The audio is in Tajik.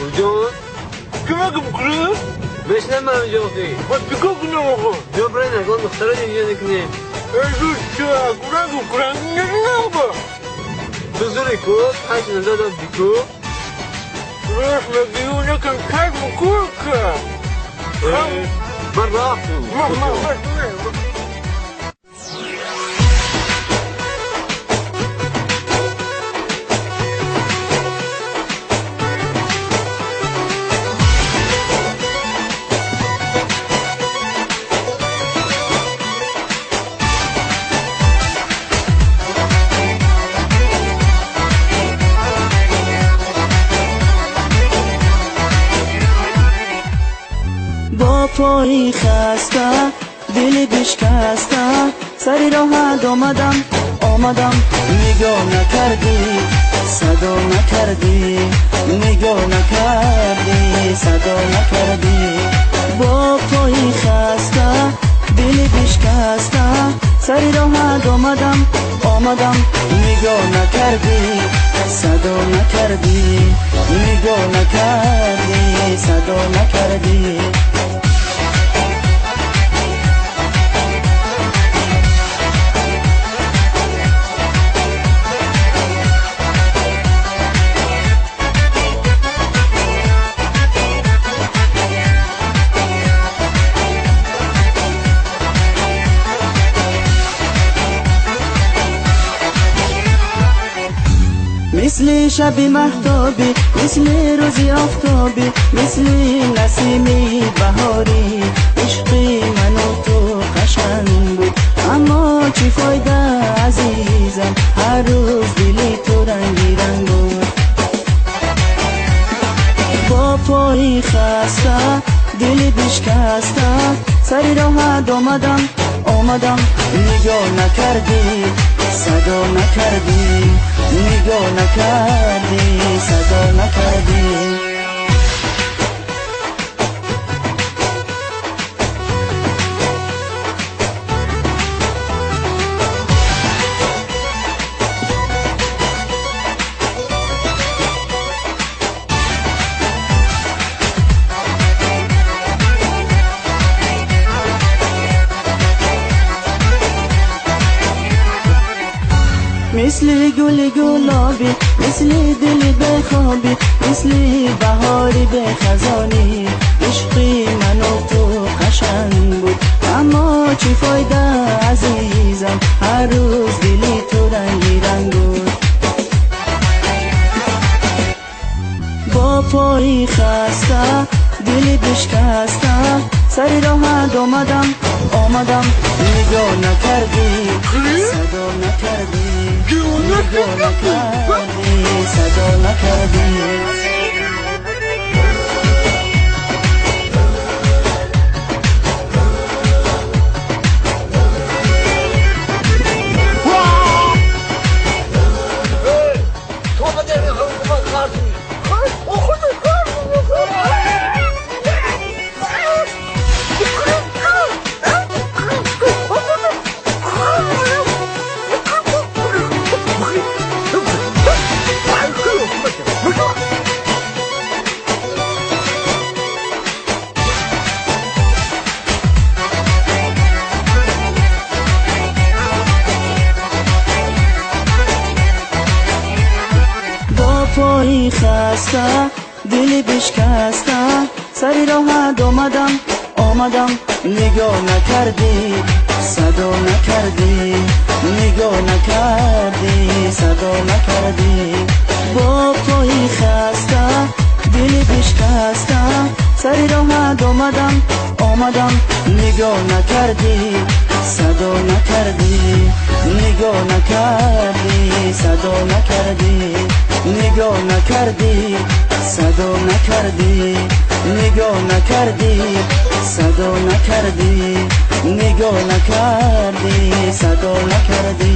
Куҷо? Кимагим кри? Мешнамам ҷоқи. Ма чико кунам охо? Ҷо брай нагон духтара инҷо никунем. Эй, курагим курагим. Ту зури ку, 5 назар дику. Рош мегиюнакам как курка. Ман рафтам. Пой хаста, дили бишкаста, сари роҳат омадам, омадам. Нигоҳ накардӣ, садо накардӣ, нигоҳ накардӣ, садо накардӣ. Бо пои хаста, дили бишкаста, сари роҳат омадам, омадам. Нигоҳ накардӣ, садо накардӣ, нигоҳ накардӣ, садо накардӣ. Мисли шаби маҳтобӣ, мисли рӯзи офтобӣ, мисли насими баҳорӣ, ишқи ману ту қашанг буд. Аммо чӣ фойда азизам, ҳар рӯз дили ту ранги ранг буд. Бо пои хаста, дили бишкаста, сари роҳат омадам, омадам. Нигоҳ накардӣ, садо накардӣ, нигоҳ накардӣ, садо накардӣ. Мисли гули гулобӣ, мисли дили бехобӣ, мисли баҳори бехазонӣ, ишқи ману ту қашанг буд. Аммо чӣ фойда азизам, ҳар рӯз дили ту ранги ранг буд. Бо пои хаста, дили бишкаста, сари роҳат омадам, омадам. Нигоҳ накардӣ, садо накардӣ, нигоҳ накардӣ, садо накардӣ. Пои хаста, дили бишкаста, сари роҳат омадам, омадам. Нигоҳ накардӣ, садо накардӣ, нигоҳ накардӣ, садо накардӣ. Бо пои хаста, дили бишкаста, сари роҳат омадам, омадам. Нигоҳ накардӣ, садо накардӣ, нигоҳ накардӣ, садо накардӣ. Нигоҳ накардӣ, садо накардӣ, нигоҳ накардӣ, садо накардӣ, нигоҳ накардӣ, садо накардӣ.